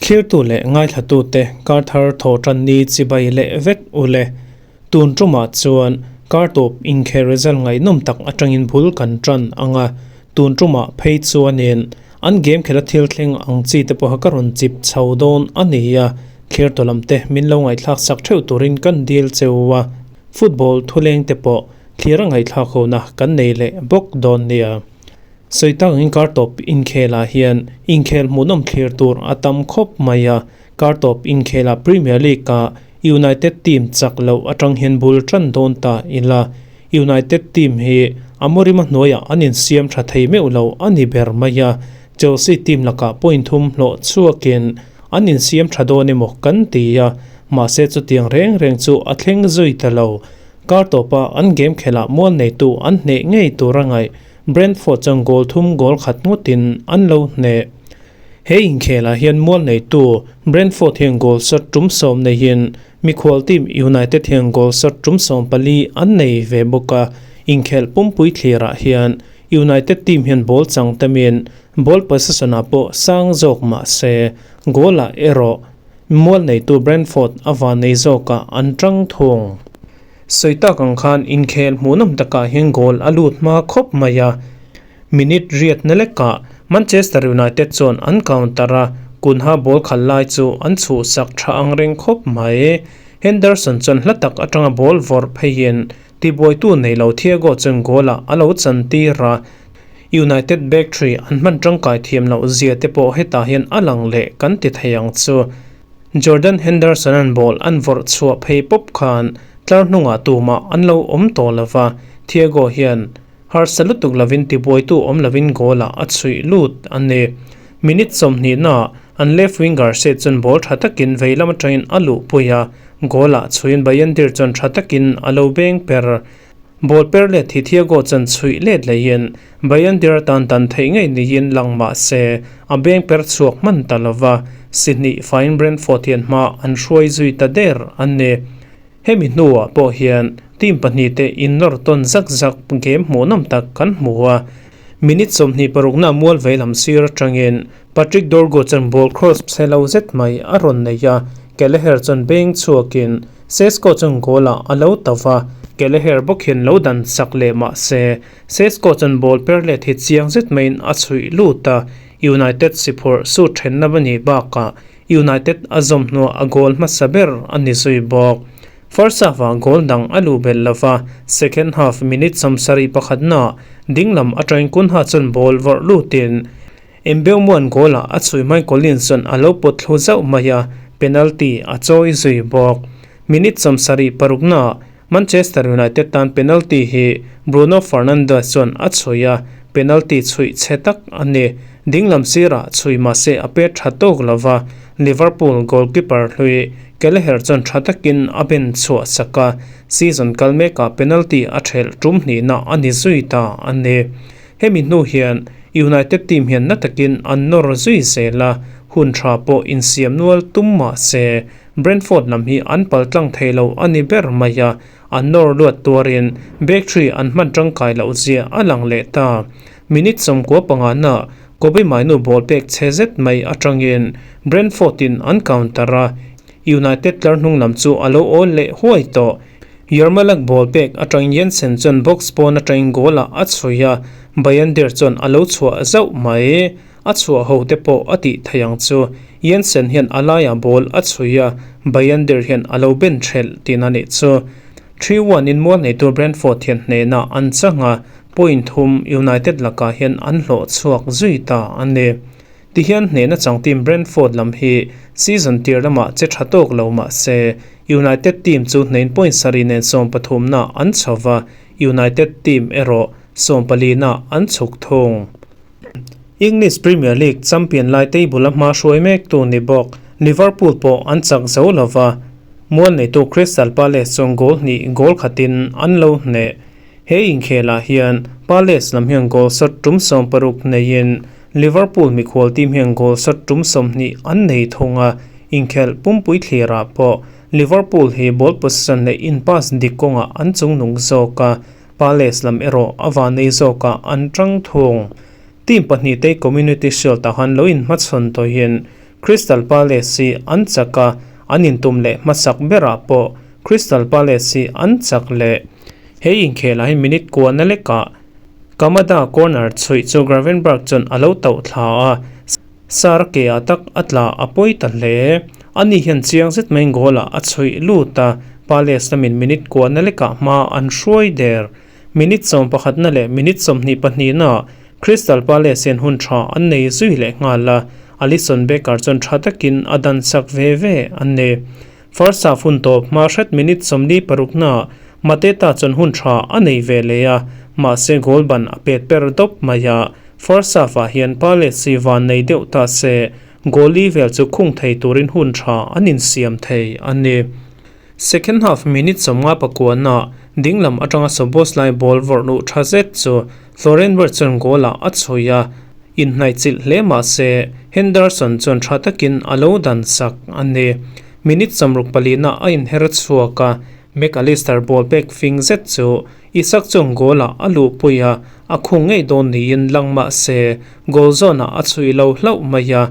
Thlirtu leh ngaithlatute kar thar thaw tan ni chibai leh vek u le. Tun tumah chuan kar tawp inkhel result ngaihnawm tak atangin bul kan tan ang a, tun tumah phei chuanin an game khela thil thleng ang chi te pawha ka rawn chip chho dawn a ni a, thlirtu lam te min lo ngaihthlak sak theuh turin kan dil cheu a, football thuleng te pawh thlir a ngaihthlak hona kan nei leh bawk dawn nia. Sawi tak angin kar tawp inkhelah hian inkhel hmuhnawm thlir tur a tam khawp mai a, kar tawp inkhelah Premier League-ah United team chak loh atang hian bul tan dawn ta ila. United team hi Amorim-a hnuaiah an insiam tha thei meuh lo a ni ber mai a, Chelsea team lakah point thum hlawh chhuakin an insiam tha dawn emaw kan ti a, mahse chutiang reng reng chu a thleng zui ta lo. Kar tawpa an game khelah mual neitu an hneh ngei tur a ngaih. Brentford chuan goal thum goal khat ngawtin an lo hneh. He inkhelah hian mual neitu Brentford hian goal shot tum sawm neihin mikhual team United hian goal shot tum 14 an nei ve bawk a. Inkhelh pumpui thlirah hian United team hian ball chang tamin ball possession-ah pawh sang zawk mah se goal-ah erawh mual neitu Brentford a van nei zawkah an tang thung. Sawi tak ang khan inkhel hmuhnawm takah hian goal a lut hma khawp mai a, minute riatna lekah Manchester United chuan an counter a, Cunha ball khal lai chu an chhuhsak tha ang reng khawp mai. Henderson chuan hla tak atanga ball vawrh pheiin tibuaitu nei lo Thiago chuan goal-ah a lo chantir a, United back three an hman tangkai thiam loh zia te pawh hetah hian a lang leh kan ti thei ang chu. Jordan Henderson-a'n ball an vawrh chhuah phei pawp khan tlar hnungah tumah an lo awm tawh lo va, Thiago hian harsa lutuk lovin tibuaitu awm lovin goal-ah a chhuih lut a ni. Minute 20 naah an left winger set chuan ball tha takin vei lam atangin a luhpui a, goal-ah chhuiin Bayindir chuan tha takin a lo beng per. Ball per let hi Thiago chuan chhuih let leiin Bayindir atan dan theih ngei niin lang mah se a beng per chhuak hman ta lo va, si hnih faiin Brentford hian hma an hruai zui ta der a ni. Hemi hnuah pawh hian team pahnih te innawr tawn zak zak game hmuhnawm tak kan hmu a, minute 26 na mual vei lam sir atangin Patrick Dorgu chuan ball cross chhe lo zet mai a rawn nei a, Kelleher chuan beng chhuakin Sesko chuan goal-ah a lo ta va, Kelleher bawk hian lo dan chak leh mah se Sesko chuan ball per let hi chiang zet maiin a chhuih lut a, United si phurh sut thenna va nih bakah United a zawm hnuah a goal hmasa ber a ni zui bawk. First half-ah goal dang a luh belh lo va, second half minute 71 naah dinglam atangin Cunha chuan ball vawrh lutin Mbeumo'n goal-ah a chhui hmain Collins chuan a lo pawt thlu zauh mai a, penalty a chawi zui bawk. Minute 76 naah Manchester United tan penalty hi Bruno Fernandes chuan a chhui a, penalty chhuih chhe tak a ni. Dinglam sirah chhui mah se a pet tha tawk lo va, Liverpool goalkeeper hlui Kelleher chuan tha takin a ben chhuah sak a, season kal mekah penalty a thelh tum hnihna a ni zui ta a ni. Hemi hnu hian United team hian na takin an nawr zui zel a, hun tha pawh insiam nual tum mah se Brentford lam hi an pal tlang thei lo a ni ber mai a, an nawr luat tuarin back three an hman tangkai loh zia a lang leh ta. Minute 95 na Kobbie Mainoo ball pek chhe zet mai atangin Brentford in an counter a, United tlar hnung lam chu a lo awl leh huai tawh. Yarmalak ball pek atangin Jensen chuan box pawn atangin goal ah a chhui a, Bayindir chuan a lo chhuah zauh mai. A chhuah ho te pawh a tih theih ang chu. Jensen hian a laiah ball a chhui a, Bayindir hian a lo ben thelh tihna nih chu. 3-1 in mual neitu Brentford hian hnehna an chang a, point thum United lakah hian an hlawh chhuak zui ta a ni. Tihian hnehna chang team Brentford lam hi season tir lamah che tha tawk lo mah se United team chu hnein point sarih nen 13 na an chho va, United team erawh 14 na an chhuk thung. English Premier League champion lai table a hma hruai mek tu ni bawk Liverpool pawh an chak zo lo va, mual neitu Crystal Palace chuan goal hnih goal khatin an lo hneh. He inkhelah hian Palace lam hian goal shot tum 60 neiin Liverpool mikhual team hian goal shot tum 20 an nei thung a, inkhelh pumpui thlirah pawh Liverpool hi ball possession leh in pass dik kawngah an chungnung zawk a. Palace lam erawh a vanei zawkah an tang thung. Team pahnihte Community Shield-ah han lo inhmachhawn tawhin Crystal Palace hi an chak a, an intum leh hmasak berah pawh Crystal Palace hi an chak leh. He inkhelah hian minute kuahna lekah Kamada corner chhuih chu Gravenberch chuan a lo tauh thla a, Sar ke-ah tak a tla a pawi ta hle. Ani hian chiang zet mai goal-ah a chhuih lut a, Palace lamin minute kuahna lekah hma an hruai der. Minute sawmpakhatna leh minute 22 naah Crystal Palace hian hun tha an nei zui leh nghal a, Alisson Becker chuan tha takin a dan chak ve ve an ni. First half hun tawp hma hret minute 46 naah Mateta chuan hun tha a nei ve leh a, mahse goal ban a pet per dawp mai a, first half ah hian Palace hi van nei deuh ta se goal li vel chu khung thei turin hun tha an insiam thei a ni. Second half minute 59 naah dinglam atanga Szoboszlai ball vawrh luh tha zet chu Florian Wirtz chuan goal ah a chhui a, inhnaihchilh hle mah se Henderson chuan tha takin a lo dan sak a ni. Minute 64 naah a inher chhuak a, Mac Allister ball pek fing zet chu Isak chuan goal ah a luhpui a, a khung ngei dawn niin lang mah se goal zawnah a chhui lo hlauh mai a,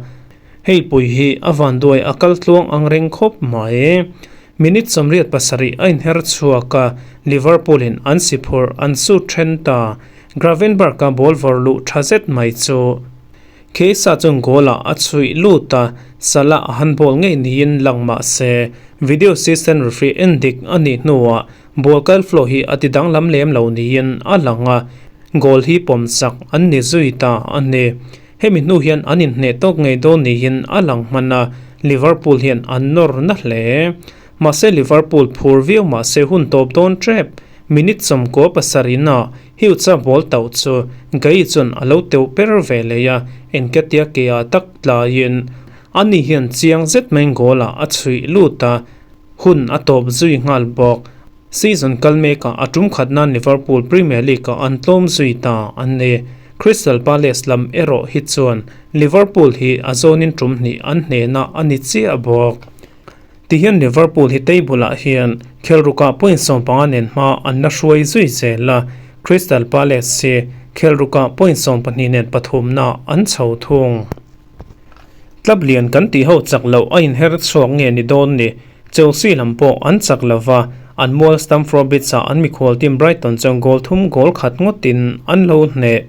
Hei pui hi a vanduai a kal tluang ang reng khawp mai. Minute 87 a inher chhuak a, Liverpool in an si phurh an sut then ta. Gravenberch a ball vawrh luh tha zet mai chu. Chiesa chuan goal ah a chhuih lut a, Salah a handball ngei niin lang mah se, video assistant referee en dik a nih hnuah ball kal flow hi a ti danglam lem lo niin a lang a, goal hi pawm sak an ni zui ta a ni. Hemi hnu hian an inhneh tawk ngei dawn niin a lang hman a, Liverpool hian an nawr na hle. Mahse Liverpool phur viau mahse hun tawp dawn tep. Minute 97 ah Hughes-a ball tauh chu Guehi chuan a lo teuh per ve leh a, Nketiah ke-ah tak tlaiin ani hian chiang zet mai goal-ah a chhuih lut a, hun a tawp zui nghal bawk. Season kal mekah a tum khat nan Liverpool Premier League-ah an tlawm zui ta an ni. Crystal Palace lam erawh hi chuan Liverpool hi a zawnin tum hnih an hnehna a ni chiah bawk. Tihian Liverpool hi table-ah hian khelrukah point 15 nen hma an la hruai zui zel a, Crystal Palace hi khelrukah point 12 nen pathumna an chho thung. Club lian kan tih ho chak loh a inher chhuak nge ni dawn ni. Chelsea lam pawh an chak lova, an mual Stamford Bridge-ah an mikhual team Brighton chuan goal thum goal khat ngawtin an lo hneh.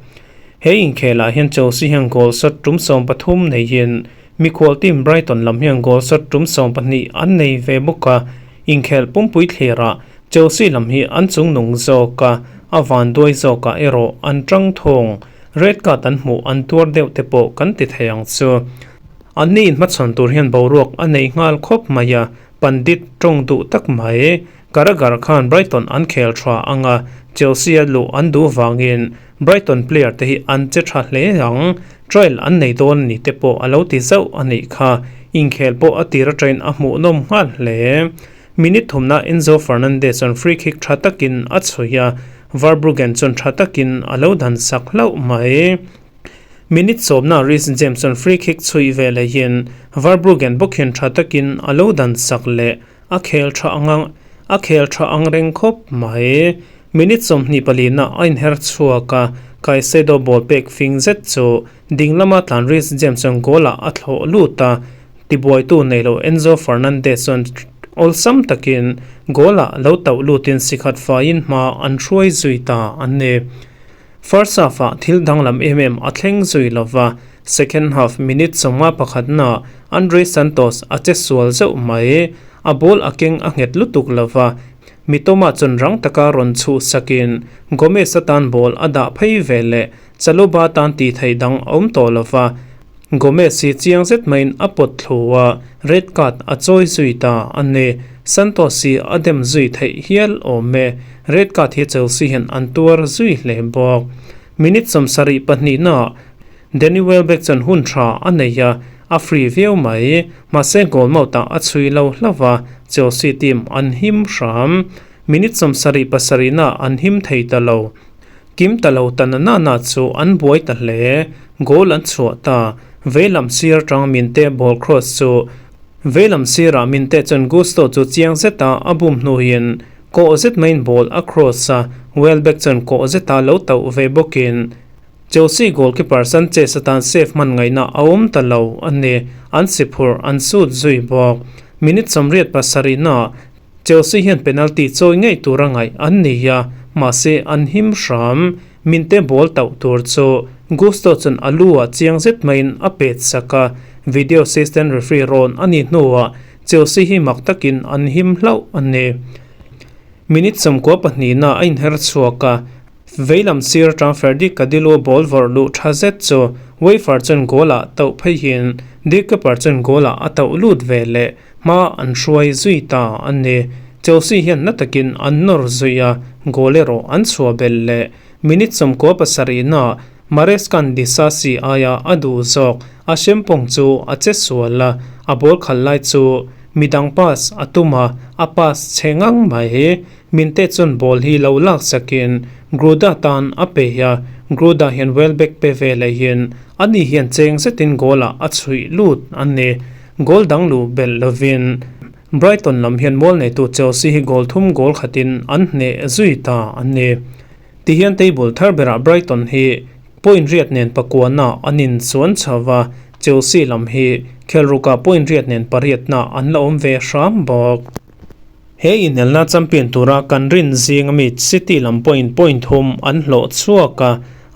He inkhelah hian Chelsea hian goal shot tum 13 neihin mikhual team Brighton lam hian goal shot tum 12 an nei ve bawk a, inkhel pumpui thlirah Chelsea lam hi an chungnung zawk a, a vanduai zawkah erawh an tang thung. Red card an hmuh an tuar deuh te pawh kan ti thei ang chu. An ni inhmachhawn tur hian boruak a nei nghal khawp mai a, Pandit tawng duh tak mai. Carragher khan Brighton an khel tha ang a, Chelsea a luh an duh vangin Brighton player te hi an che tha hle ang. Trial an nei dawn ni te pawh a lo ti zauh a nih kha. Inkhel pawh a tir atangin a hmuhnawm nghal hle. Minute thumna Enzo Fernandez chuan free kick tha takin a chhui a, Verbruggen chuan tha takin a lo dan sak hlauh mai. Minute sawmna Reece James chuan free kick chhui ve lehin Verbruggen bawk hian tha takin a lo dan sak leh a khel tha ang a khel tha ang reng khawp mai. Minute 24 na a inher chhuak a, Caicedo ball pek fing zet chu ding lama tlan Reece James chuan goal ah a thlawh lut a, Tibuaitu nei lo Enzo Fernandez chuan awlsam takin goal ah lo tauh lutin sikhat faiin hma an hruai zui ta an ni. First half ah thil danglam em em a thleng zui lova, second half minute 51 naah Andre Santos a che sual zeuh mai. A ball a keng a nghet lutuk lova, Mitoma chuan rang taka rawn chhuh sakin Gomez atan ball a dah phei ve leh Chalobah tan tih theih dang a awm tawh lova, Gomez hi chiang zet maiin a pawt thlu a, red card a chawi zui ta a ni. Santos hi a dem zui theih hial awm e, red card hi Chelsea hian an tuar zui hle bawk. Minute 72 naah Danny Welbeck chuan hun tha a nei a, a free viau mai. Mahse goal mouth ah a chhui lo hlauh a, Chelsea team an him hram. Minute 77 naah an him thei ta lo. Kim ta lo ta na na na chu an buai ta hle. Goal an chhuah ta. Veilam sir tang Minte ball cross chu Veilam sirah Minte chuan Gusto chu chiang zeta a bum hnuin Kawh zet maiin ball a cross a, Welbeck chuan kawh zeta lo tauh ve bawkin Chelsea goalkeeper Sanchez atan save hman ngaihna a awm ta lo a ni. An si phurh an sut zui bawk. Minute 87 naah Chelsea hian penalty chawi ngei tura ngaih an ni a, mahse an him hram. Minte ball tauh tur chu Gusto chuan a lu ah chiang zet maiin a pet sak a, video assistant referee rawn a nih hnuah Chelsea hi mak takin an him hlauh a ni. Minute 92 a inher chhuak a, veilam sir atang Ferdi Kadilu ball vawrh luh tha zet chu Wafer chuan goal ah tauh pheihin Dikkeeper chuan goal ah a tauh lut ve leh hma an hruai zui ta a ni. Chelsea hian na takin an nawr zui a, goal erawh an chhuah belh leh. Minute 97 naah Maresca-a'n Disasi aia a duh zawk a hrempawng chu a che sual a, a ball khalh lai chu midang pass a tum a, a pass chhe ngang mai. Minte chuan ball hi lo lak sakin Gruda tan a pe a, Gruda hian Welbeck pe ve lehin ani hian cheng zetin goal-ah a chhuih lut a ni. Goal dang luh belh lovin Brighton lam hian mual neitu Chelsea hi goal thum goal khatin an hneh zui ta a ni. Tihian table thar berah Brighton hi point riat nen pakuana an inchuan chho va, Chelsea lam hi khelrukah point riat nen pariatna an la awm ve hram bawk. He inelna champion tura kan rin zing ami City lam pawhin point thum an hlawh chhuak a,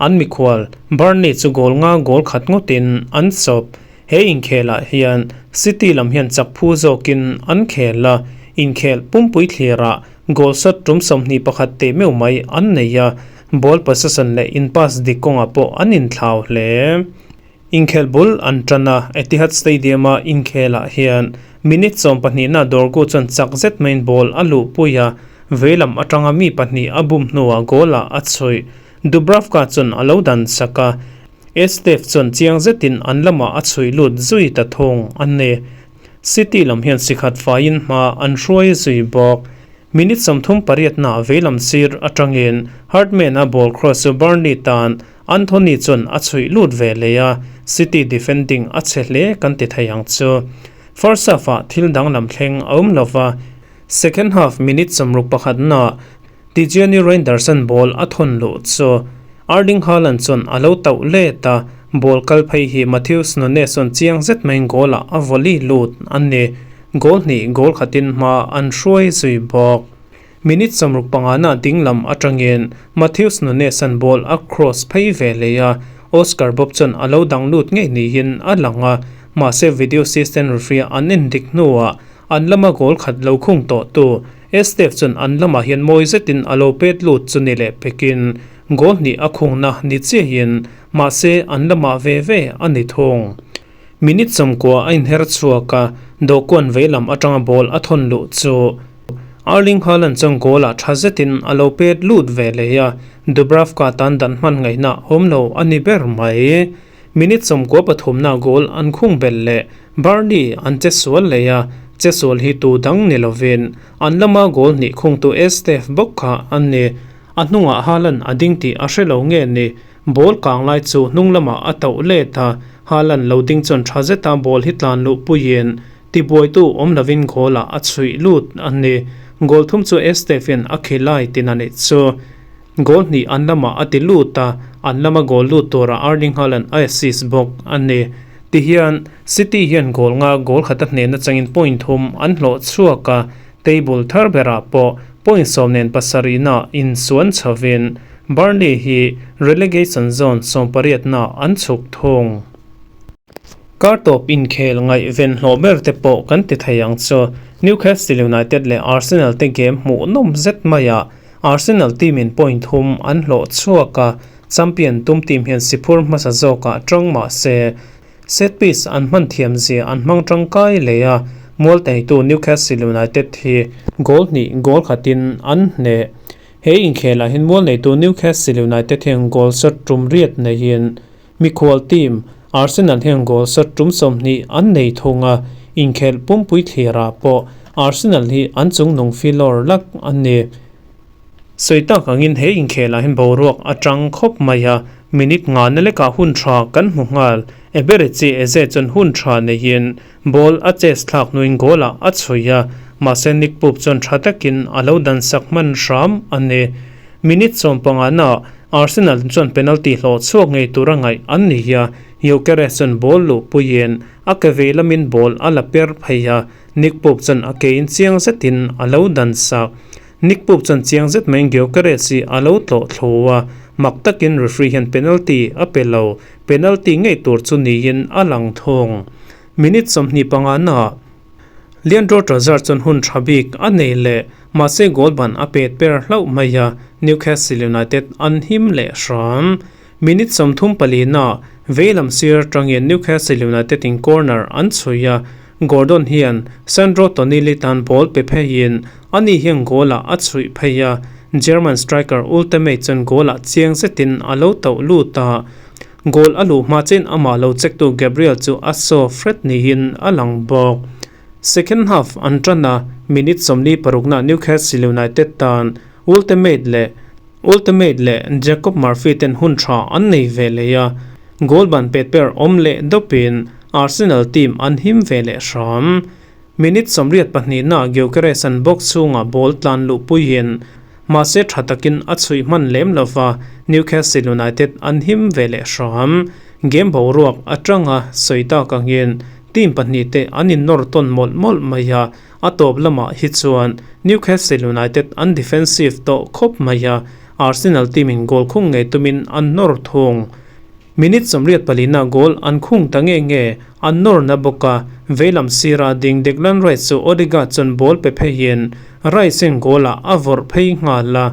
an mikhual Burnley chu goal nga goal khat ngawtin an chawp. He inkhelah hian City lam hian chak phu zawkin an khel a, inkhel pumpui thlirah goal shot tum 21 teh meuh mai an nei a, ball possession leh in pass dik kawngah pawh an inthlau hle. Inkhel bul an tan a, Etihad Stadium-a inkhelah hian minute 12 na Dorgu chuan chak zet maiin ball a luhpui a, veilam atanga mi pahnih a bum hnuah goal-ah a chhuih. Dubravka chuan a lo dan sak a, Estef chuan chiang zetin an lamah a chhuih lut zui ta thung a ni. City lam hian sikhat faiin hma an hruai zui bawk. Minute 38 na veilam sir atangin Hartman-a ball cross chu Burnley tan Anthony chuan a chhuih lut ve leh a, City defending a chhe hle kan ti thei ang chu. First half-ah thil danglam thleng a awm lova, second half minute 61 na Tijjani Reijnders-a'n ball a thawn luh chu Erling Haaland chuan a lo tauh let a, ball kal phei hi Matheus Nunes chuan chiang zet maiin goal-ah a volley lut a ni. Goal hnih goal khatin hma an hruai zui bawk. Minute 65 na dinglam atangin Matheus Nunes-a'n ball a cross phei ve leh a, Oscar Bobb chuan a lo dang lut ngei niin a lang a, mahse video assistant referee an en dik hnuah an lama goal khat lo khung tawh tu Estef chuan an lamah hian mawi zetin a lo pet lut chu ni leh pekin goal hnih a khungna ni chiahin mahse an lamah ve ve a ni thung. Minute 90 a inher chhuak a, dawhkuan veilam atanga ball a thawn luh chu Erling Haaland chuan goal-ah tha zetin a lo pet lut ve leh a, Dubravka tan dan hman ngaihna awm lo a ni ber mai. Minute 93 na goal an khung belh leh Burnley an che sual leh a, che sual hi tu dang ni lovin an lama goal hnih khungtu Estef bawk kha a ni. A hnungah Haaland a ding tih a hre lo nge ni, ball kang lai chu hnung lamah a tauh let a, Haaland lo ding chuan tha zeta ball hi tlan luh puiin tibuaitu awm lovin goal-ah a chhuih lut a ni. Goal thum chu Estef-in a khilai tin a nih chu. Goal hnih an lamah a ti lut a, an lama goal lut tura Erling Haaland a assist bawk a ni. Tihian City hian goal nga goal khat a hnehna changin point thum an hlawh chhuak a, table thar berah pawh point 10 nen pasarihna insuan chhovin Burnley hi relegation zone 18 na an chhuk thung. Kar tawp inkhel ngaihven hlawh ber te pawh kan ti thei ang chu. Newcastle United leh Arsenal te game hmuh nawm zet maiah Arsenal team in point thum an hlawh chhuak a, champion tum team hian siphur hmasa zawkah tang mah se set piece an hman thiam zia an hmang tangkai leh a, mual teitu Newcastle United hi goal hnih goal khatin an hneh. He inkhelah hian mual neitu Newcastle United hian goal shot tum riat neihin mikhual team Arsenal hian goal shot tum 20 an nei thung a, inkhel pumpui thlirah pawh Arsenal hi an chungnung filawr lak an ni. Sawi tak angin he inkhelah hian boruak a tang khawp mai a, minute nga na lekah hun tha kan hmu nghal. Eberechi Eze chuan hun tha neihin ball a chest thlak hnuin goal-ah a chhui a, mahse Nick Pope chuan tha takin a lo dansak hman hram a ni. Minute 15 naah Arsenal chuan penalty hlawh chhuak ngei tura ngaih an ni a, Gyökeres chuan ball luh puiin a ke vei lamin ball a la per phei a, Nick Pope chuan a kein chiang zetin a lo dansak. Nick Pope chuan chiang zet maiin Gyökeres hi a lo tlawh thlu a, mak takin referee hian penalty a pe lo. Penalty ngei tur chu niin a lang thung. Minute 25 naah Leandro Trossard chuan hun tha bik a nei leh, mahse goal ban a pet per hlauh mai a, Newcastle United an him leh hram. Minute 34 naah veilam sir atangin Newcastle United in corner an chhui a, Gordon hian Sandro Tonelli tan ball pe pheiin ani hian goal ah a chhuih phei a, German striker Ultimate chuan goal ah chiang zetin a lo tauh lut a, Goal a luh hma chen amah lo checktu Gabriel chu a saw fret niin a lang bawk. Second half an tan a, minute 46 na Newcastle United tan Ultimate leh Ultimate leh Jacob Murphy ten hun tha an nei ve leh a, goal ban pet per awm leh dawpin Arsenal team an him ve leh hram. Minute 82 na Gyökeres an box chhungah ball tlan luh puiin mahse tha takin a chhuih hman lem lova, Newcastle United an him ve leh hram. Game boruak atanga sawi tak angin team pahnih te an innawr tawn mawlh mawlh mai a, a tawp lamah hi chuan Newcastle United an defensive tawh khawp mai a, Arsenal team in goal khung ngei tumin an nawr thung. Minute 84 na goal an khung ta nge nge, an nawr na bawk a, veilam sira ding Declan Rice chu Odegaard chuan ball pe pheiin Rice in goal ah a vawrh phei nghal a,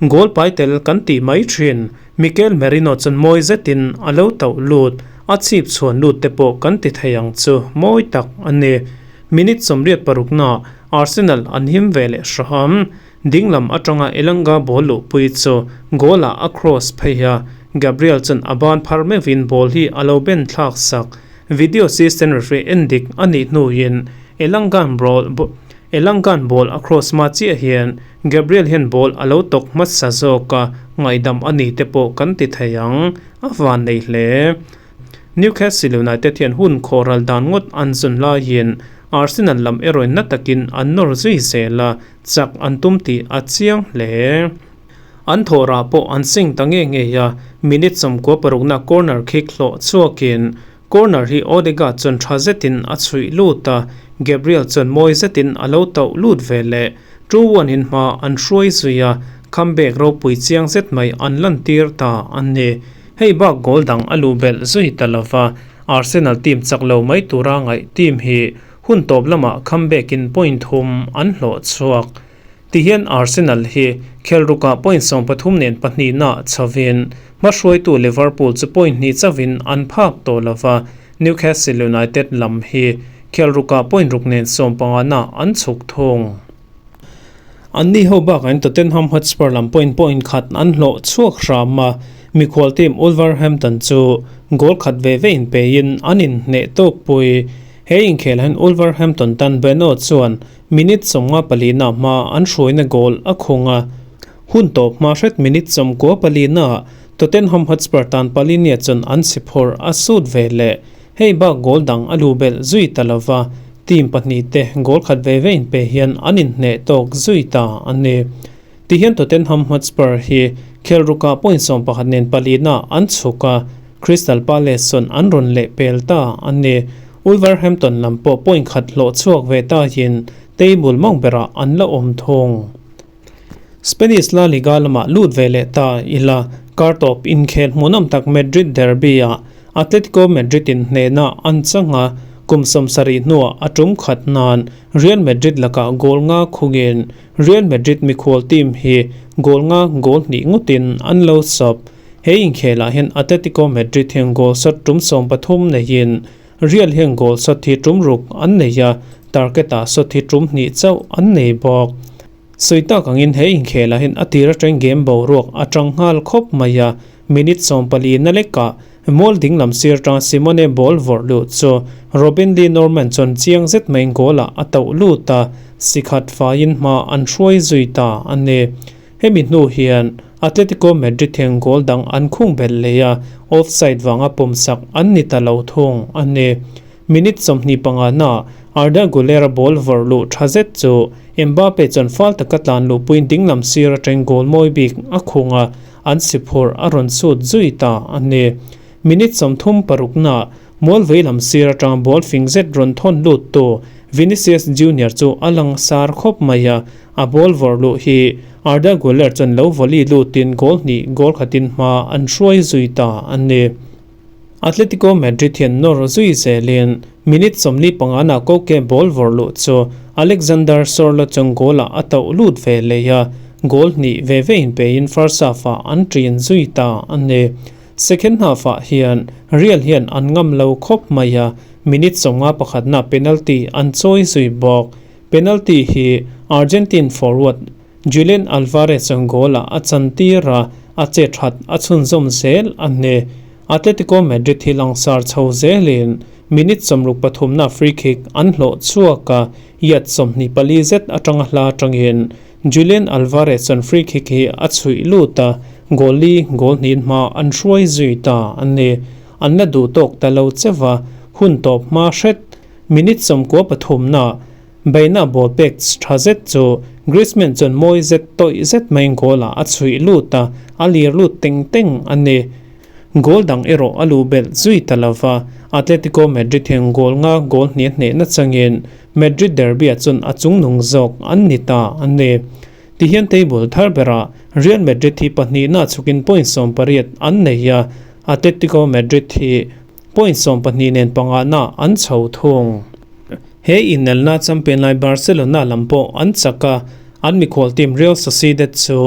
goal pai tel kan tih mai thin. Mikel Merino chuan mawi zetin a lo tauh lut, a chhip chhuan lut te pawh kan ti thei ang chu, mawi tak a ni. Minute 86 na Arsenal an him ve leh hram. Dinglam atanga Elanga ball luhpui chu goal ah a cross phei a, Gabriel chuan a ban phar meuhin ball hi a lo ben thlak sak. Video assistant referee en dik a nih hnuin Elangan ball Elangan ball a cross hma chiah hian Gabriel hian ball a lo tawk hmasa zawk a, ngaihdam a ni te pawh kan ti thei ang, a van nei hle. Newcastle United hian hun khawhral dan ngawt an zawn laiin Arsenal lam erawhin na takin an nawr zui zel a, chak an tum tih a chiang hle. An thawhrah pawh an seng ta nge ngei a, minute 96 na corner kick hlawh chhuakin corner hi Odegaard chuan tha zetin a chhuih lut a, Gabriel chuan mawi zetin a lo tauh lut ve leh. 2-1 in hma an hruai zui a, comeback ropui chiang zet mai an lantir ta a ni. Hei bak goal dang a luh belh zui ta lova, Arsenal team chak lo mai tura ngaih team hi hun tawp lamah comeback in point thum an hlawh chhuak. Tihian Arsenal hi khelrukah point 13 nen pahnihna chhovin hmahruaitu Liverpool chu point hnih chauhin an phak tawh lova, Newcastle United lam hi khelrukah point ruk nen 15 na an chhuk thung. An ni ho bakah Tottenham Hotspur lam point point khat an hlawh chhuak hram a, mikhual team Wolverhampton chu goal khat ve ve in pein an inhneh tawk pui. He inkhel hian Wolverhampton tan Bueno chuan minute 54 na hma an hruaina goal a khung a, hun tawp hma hret minute 94 na Tottenham Hotspur tan Palhinha chuan an si phawrh a sut ve leh. Hei bak goal dang a lu belh zui ta lova, team pahnih te goal khat ve ve in pe hian an inhneh tawk zui ta a ni. Tihian Tottenham Hotspur hi khelrukah point 11 nen palina an chhuk a, Crystal Palace chuan an rawn leh pel ta a ni. Wolverhampton lam pawh point khat hlawh chhuak ve ta in table mawng berah an la awm thung. Spanish La Liga lamah lut ve leh ta ila, kar tawp inkhel hmuhnawm tak Madrid derby ah Atletico Madrid in hnehna an chang a, kum 70 hnuah a tum khat nan Real Madrid lakah goal nga khungin Real Madrid mikhual team hi goal nga goal hnih ngawtin an lo sawp. He inkhelah hian Atletico Madrid hian goal shot tum 13 neiin Real hian goal shot hi tum ruk an nei a, target ah shot hi tum hnih chauh an nei bawk. Sawi tak angin he inkhelah hian a tir atang game boruak a tang nghal khawp mai a, minute 14 na lekah mual ding lam sir tang Simone ball vawrh luh chu Robin Le Normand chuan chiang zet mai goal ah a tauh lut a, sikhat faiin hma an hruai zui ta a ni. Hemi hnu hian Atletico Madrid hian goal dang an khung belh leh a, offside vanga pawmsak an ni ta lo thung a ni. Minute 25 na. Arda Guler-a ball vawrh luh tha zet chu Mbappe chuan fal taka tlan luhpuiin dinglam sir atangin goal mawi bik a khung a, an si phurh a rawn sut zui ta a ni. Minute 30 paruknaah mual veilam sir atanga ball fing zet rawn thawn luttu Vinicius Junior chu a lang sar khawp mai a, a ball vawrh luh hi Arda Guler chuan lo volley lutin goal hnih goal khatin hma an hruai zui ta a ni. Atletico Madrid hian nawr zui zelin minute 45 nah Koke ball vawrh luh chu Alexander Sorloth chuan goal ah a tauh lut ve leh a, goal hnih ve ve inpein first half ah an ṭin zui ta a ni. Second half ah hian Real hian an ngam lo khawp mai a, minute 51 nah penalty an chawi zui bawk. Penalty hi Argentine forward Julian Alvarez chuan goal ah a chantir a, a che that a chhunzawm zel a ni. Atletico Madrid hi langsar chho zelin minute 63 nah free kick an hlawh chhuak a, yard 24 zet atanga hla atangin Julian Alvarez chuan free kick hi a chhuih lut a, goal li goal hnih hma an hruai zui ta a ni. An la duh tawk ta lo cheuh a, hun tawp hma hret minute 93 nah Beihna ball pek tha zet chu Griezmann chuan mawi zet tawih zet maiin goal ah a chhuih lut a, a lir lut teng teng a ni. Goal dang erawh a luh belh zui ta lo va, Atletico Madrid hian goal nga goal hnih a hnehna changin Madrid derby ah chuan a chungnung zawk an ni ta a ni. Tihian table thar berah Real Madrid hi pahnihna chhukin point 18 an nei a, Atletico Madrid hi point 12 nen pangana an chho thung. He inelna champion lai Barcelona lam pawh an chak a, an mikhual team Real Sociedad chu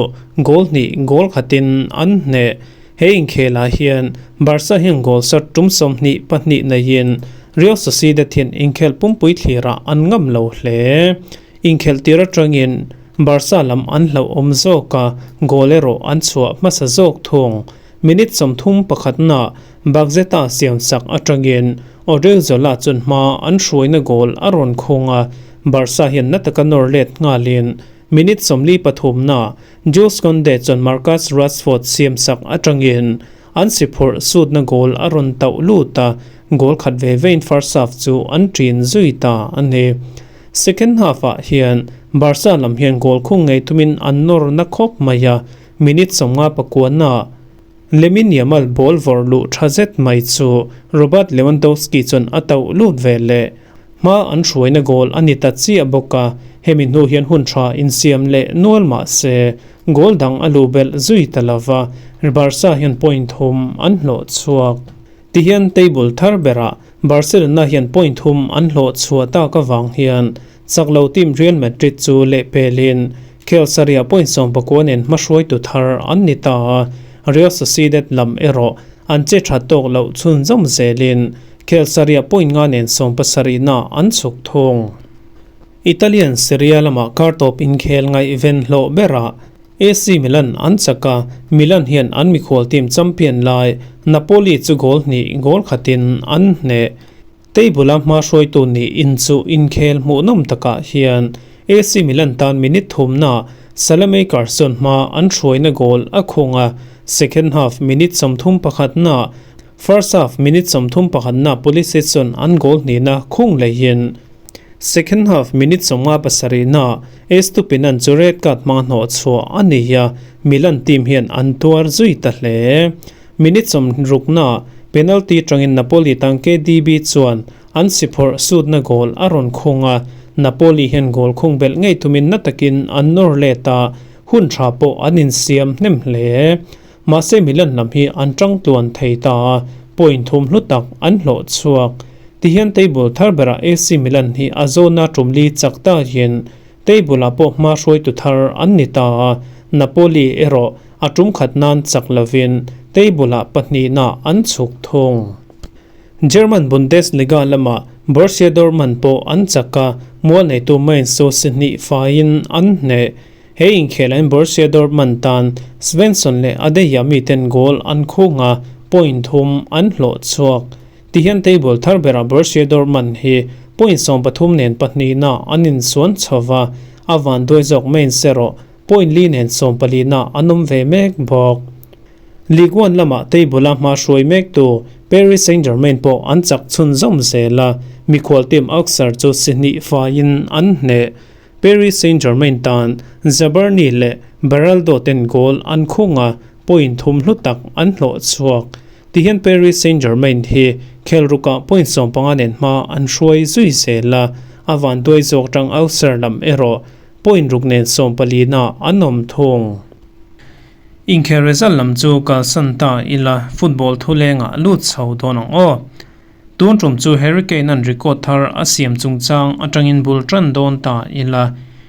goal hnih goal khatin an hneh. He inkhelah hian Barca hian goal sat tum 22 neiin Real Sociedad hian inkhel pumpui thlirah an ngam lo hle. Inkhel tir atangin Barca lam an hlauhawm zawk a, goal erawh an chhuah hmasa zawk thung. Minute 31 nah Bagzeta siam sak atangin Odriozola chuan hma an hruaina goal a rawn khung a, Barca hian na taka nawr let nghalin minute 43 nah Jules Kounde chuan Marcus Rashford siam sak atangin an si phurh sutna goal a rawn tauh lut a, goal khat ve vein first half chu an ṭin zui ta a ni. Second half ah hian Barca lam hian goal khung ngei tumin an nawr na khawp mai a, minute 59 nah Lamine Yamal ball vawrh luh tha zet mai chu Robert Lewandowski chuan a tauh lut ve leh. Hma an hruaina goal a ni ta chiah bawk a, hemi hnu hian hun tha insiam leh nual mah se goal dang a luh belh zui ta lo va, Barca hian point thum an hlawh chhuak. Tihian table thar berah Barcelona hian point thum an hlawh chhuah tak avang hian chak lo team Real Madrid chu lehpelin khel sarihah point 19 nen hmahruaitu thar an ni ta a, Real Sociedad lam erawh an che tha tawk loh chhunzawm zelin khel sarihah point 5 nen 17 na an chhuk thung. Italian Serie A lamah kar tawp inkhel ngaihven hlawh berah AC Milan an chak a, Milan hian an mikhual team champion lai Napoli chu goal hnih goal khatin an hneh. Table-a hma hruaitu nih in chu inkhel hmuhnawm takah hian AC Milan tan minute thumna Salamaker chuan hma an hruaina goal a khung a, second half minute 31 na first half minute 31 na Pulisic chuan an goal hnihna khung leihin second half minute 57 na Estupinan chu red card hmanga hnawh chhuah a ni a, Milan team hian an tuar zui ta hle. Minute 60 na penalty tangin Napoli tang KDB chuan an si phawrh sutna goal a rawn khung a, Napoli hian goal khung belh ngei tumin na takin an nawr let a, hun tha pawh an insiam hnem hle. Mahse Milan lam hi an tang tluan thei ta a, point thum hlu tak an hlawh chhuak. Tihian table thar berah AC Milan hi a zawna tumli chak ta hian table ah pawh hma hruaitu thar an ni ta a, Napoli erawh a tum khat nan chak lovin table ah pahnihna an chhuk thung. German Bundesliga lamah Borussia Dortmund pawh an chak a, mual neitu Mainz chu si hnih faiin an hneh. He inkhelain Borussia Dortmund tan Svensson leh Adeyemi ten goal an khung a, point thum an hlawh chhuak. Tihian table thar berah Borussia Dortmund hi point 13 nen pahnihna an insuan chho va, a van duai zawk Mainz erawh point li nen 14 na an awm ve mek bawk. Ligue 1 lamah table-a hma hruai mek tu Paris Saint-Germain pawh an chak chhunzawm zel a, mikhual team Auxerre chu si hnih faiin an hneh. Paris Saint-Germain tan Zabarnyi leh Beraldo ten goal an khung a, point thum hlu tak an hlawh chhuak. Tihian Paris Saint-Germain hi khel rukah point 15 nen hma an hruai zui zel a, a vanduai zawk tang Auxerre lam erawh point ruk nen 14 ah an awm thung. Inkhel result lam chu kalsan ta ila football thulengah lut chho dawn ang aw. Tun tum chu Harry Kane an record thar a siam chungchang atangin bul tan dawn ta ila.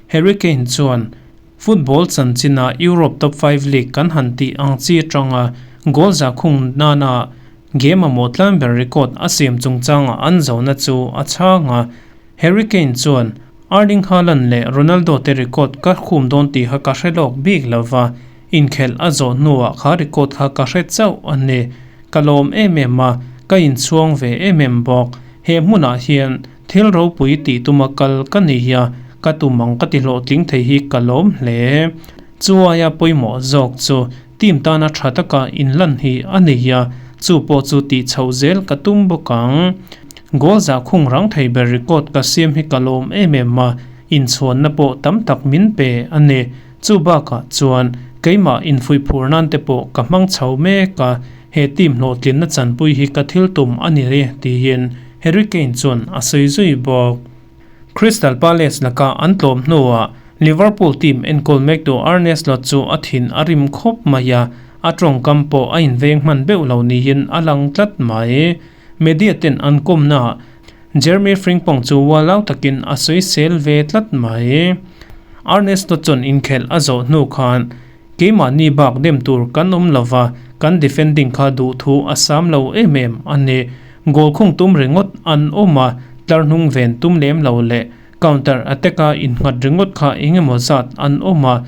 Harry Kane chuan football chanchina Europe top 5 league kan han tih ang chi atanga goal za khung nana game a mawh tlan ber record a siam chungchanga an zona chu a chhang a. Harry Kane chuan Erling Haaland leh Ronaldo te record ka khum dawn tih kha ka hre lawk bik lova, inkhelh a zawh hnuah kha record kha ka hre chauh a ni. Ka lawm em em a, ka inchhuang ve em em bawk. He hmunah hian thil ropui tih tuma kal ka ni a, ka tum ang ka ti hlawhtling thei hi ka lawm hle. Chu aia pawimawh zawk chu team tana tha taka inlan hi a ni a, chu pawh chu tih chhoh zel ka tum bawk ang. Goal za khung rang thei ber record ka siam hi ka lawm em em a, inchhuanna pawh tam tak min pe a ni. Chu bakah chuan keimah infuih phur nan te pawh ka hmang chho mek a, he team hlawhtlinna chanpui hi ka thil tum a ni e tiin Harry Kane chuan a sawi zui bawk. Crystal Palace laka an tlawm hnuah Liverpool team enkawl mektu Arne Slot chu a thin a rim khawp mai a, a tawngkam pawh a inveng hman beuh lo niin a lang tlat mai. Media ten an kawmnaah Jeremy Frimpong chu ualau takin a sawisel ve tlat mai. Arne Slot chuan inkhelh a zawh hnu khan keimahni bak dem tur kan awm lova, kan defending kha duhthu a sam lo em em a ni. Goal khung tum ringawt an awm a, tlar hnung ven tum lem lo leh counter attack a innghat ringawt kha eng emaw zat an awm a,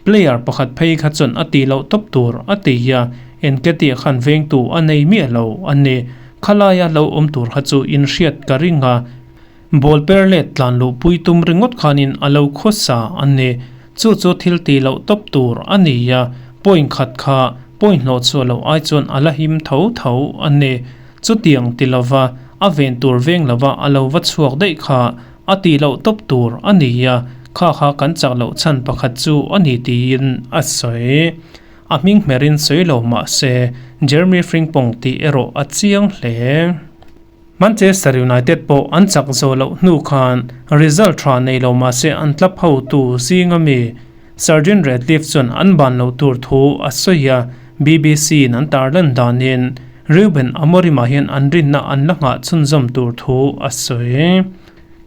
player pakhat phei kha chuan a tih loh tawp tur a ti a, Nketiah khan vengtu a nei miah lo a ni. Khalaia lo awm tur kha chu inhriat ka ring a. Ball per let tlan luh pui tum ringawt khanin a lo khawsa a ni. Chu chu thil tih loh tawp tur a ni a, point khat kha point hlawh chhuah loh ai chuan a la him tho tho a ni. Chutiang ti lova a ven tur veng lova a lo va chhuak daih kha a tih loh tawp tur a ni a, kha kha kan chak loh chhan pakhat chu a ni tiin a sawi. A hming hmerin sawi lo mah se Jeremy Frimpong tih erawh a chiang hle. Manchester United pawh an chak zawh loh hnu khan result tha nei lo mah se an club hotu zinga mi Sir Jim Ratcliffe chuan an ban loh tur thu a sawi a, BBC in an tarlan danin Ruben Amorim ah hian an rinna an la nghah chhunzawm tur thu a sawi.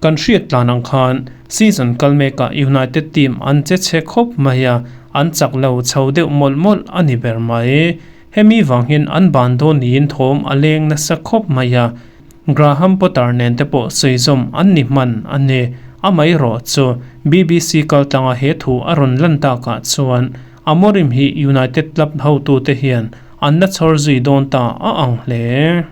Kan hriat tlan ang khan season kal mekah United team an che chhe khawp mai a, an chak lo chho deuh mawlh mawlh a ni ber mai. Hemi vang hian an ban dawn niin thawm a leng nasa khawp mai a, Graham Potter nen te pawh sawi zawm an ni hman a ni. Amaherawh chu BBC kaltlanga he thu a rawn lan takah chuan Amorim hi United club hotute hian an la chhawr zui dawn ta a ang hle.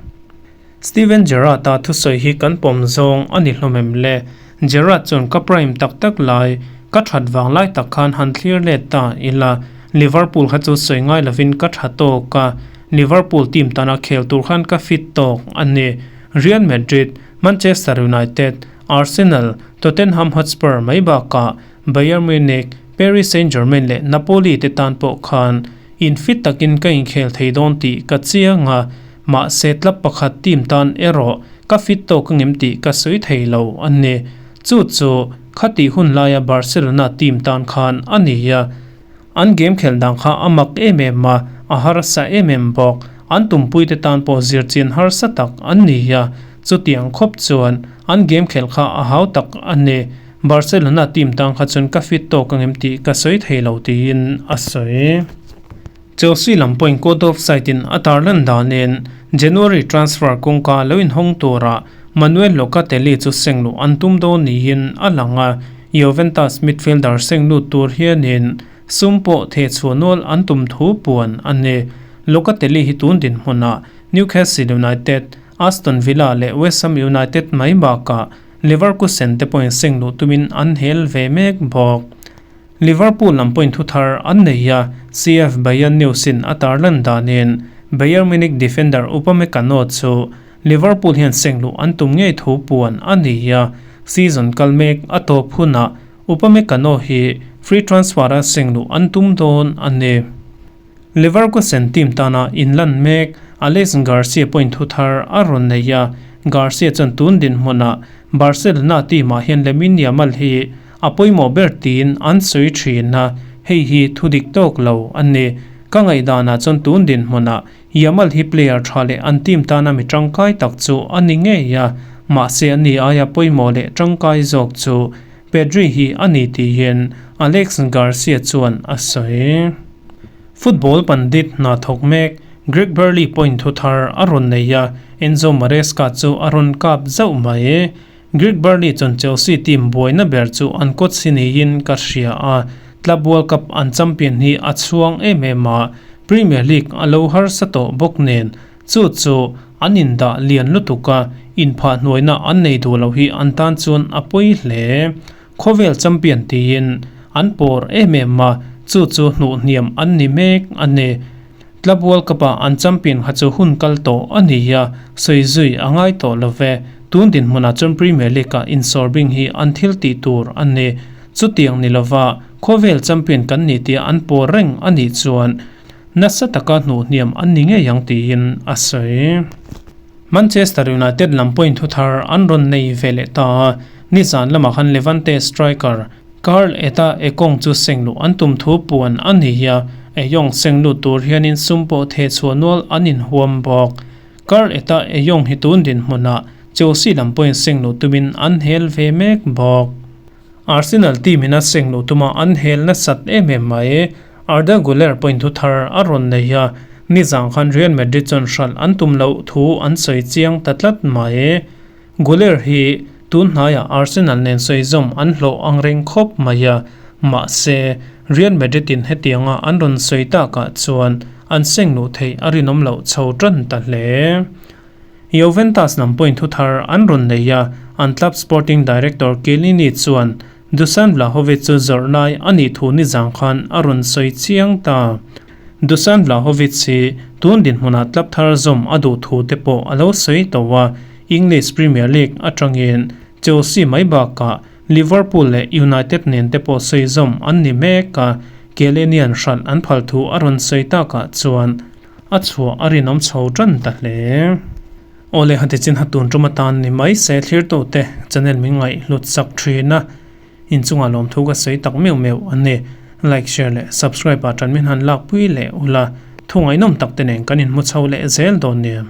Steven Gerrard-a thusawi hi kan pawm zawng a ni hlawm em le? Gerrard chuan ka prime tak tak lai, ka that vang lai tak khan han thlir let ta ila, Liverpool kha chu sawi ngai lovin ka tha tawk a, Liverpool team tana khel tur khan ka fit tawk a ni. Real Madrid, Manchester United, Arsenal, Tottenham Hotspur mai bakah Bayern Munich, Paris Saint-Germain leh Napoli te tan pawh khan infit takin ka inkhel thei dawn tih ka chiang a, mahse club pakhat team tan erawh ka fit tawk angem tih ka sawi thei lo a ni. Chu chu khatih hun laia Barcelona team tan khan a ni a, an game khelh dan kha a mak em em a, a harsa em em bawk. An tumpuite tan pawh zirchian harsa tak an ni a, chutiang khawp chuan an game khelh kha a hau tak a ni. Barcelona team tan kha chuan ka fit tawk angem tih ka sawi thei lo tiin a sawi. Chelsea lam pawhin caught offside in a tarlan danin January transfer kawngka lo inhawng turah Manuel Locatelli chu seng luh an tum dawn niin a lang a, Juventus midfielder seng lut tur hianin sum pawh thehchhuah nual an tum thu puan a ni. Locatelli hi tun dinhmunah Newcastle United, Aston Villa leh West Ham United mai bakah Leverkusen te pawhin seng luh tumin an hel ve mek bawk. Liverpool lam pawhin thu thar an nei a, CF Bayern News in a tarlan danin Bayern Munich defender Upamecano chu Liverpool hian sengluh an tum ngei thu puan a ni a, season kal mek a tawp hunah Upamecano hi free transfer-a sengluh an tum dawn a ni. Leverkusen team tana inlan mek Alex Garcia pawhin thu thar a rawn nei a, Garcia chuan tun dinhmunah Barcelona team-ah hian Lamine Yamal hi a pawimawh ber tiin an sawi thin a, hei hi thu dik tawk lo a ni. Ka ngaihdanah chuan tun dinhmunah Yamal hi player tha leh an team tana mi tangkai tak chu a ni ngei a, mahse a ni aia pawimawh leh tangkai zawk chu Pedri hi a ni tiin Alex Garcia chuan a sawi. Football pandit hna thawk mek Greg Burley pawhin thu thar a rawn nei a, Enzo Maresca chu a rawn kap zauh mai. Greg Burley chuan Chelsea team buaina ber chu an coach hi niin ka hria a, Club World Cup an champion hi a chhuang em em a, Premier League a lo harsa tawh bawk nen chu chu an indah lian lutuk a, inphah hnuaina an nei duh lo hi an tan chuan a pawi hle. Khawvel champion tiin an pawr em em a, chu chu hnuh hniam an ni mek a ni. Club World Cup-ah an champion kha chu hun kal tawh a ni a, sawi zui a ngai tawh lo ve. Tun dinhmunah chuan Premier League-ah insawrbing hi an thil tih tur a ni. Chutiang ni lova khawvel champion kan ni tia an pawr reng a nih chuan nasa taka hnuh hniam an ni ngei ang tiin a sawi. Manchester United lam pawhin thu thar an rawn nei ve leh ta a, nizan lamah khan Levante striker Karl Eta Ekong chu sengluh an tum thu puan a ni a, Eyong senglut tur hianin sum pawh theh chhuah nual an inhuam bawk. Karl Eta Eyong hi tun dinhmunah Chelsea lam pawhin sengluh tumin an hel ve mek bawk. Arsenal team in a sengluh tuma an hel nasat em em mai. Arda Guler pawhin thu thar a rawn nei a, nizang khan Real Madrid chuan hralh an tum loh thu an sawi chiang ta tlat mai. Guler hi tun hnaiah Arsenal nen sawi zawm an hlawh ang reng khawp mai a, mahse Real Madrid in hetianga an rawn sawi takah chuan an sengluh theih a rinawm loh chho tan ta hle. Juventus lam pawhin thu thar an rawn nei a, an club sporting director Chiellini chuan Dusan Vlahovic chu zawrh lai a nih thu nizang khan a rawn sawi chiang ta. Dusan Vlahovic hi tun dinhmunah club thar zawm a duh thu te pawh a lo sawi tawh a, English Premier League atangin Chelsea mai bakah Liverpool leh United nen te pawh sawi zawm an ni mek a, Chiellini-a'n hralh an phal thu a rawn sawi takah chuan A chhuah a rinawm chho tan ta hle. Aw le hati chin hatun tum atan ni mai se thlir tu te channel min ngaih hlut sak thin a, inchungah lawmthu ka sawi tak meuh meuh a ni. Like, share leh subscribe ah tan min han lak pui leh ula, thu ngaihnawm tak te nen kan inhmu chho leh zel dawn nia.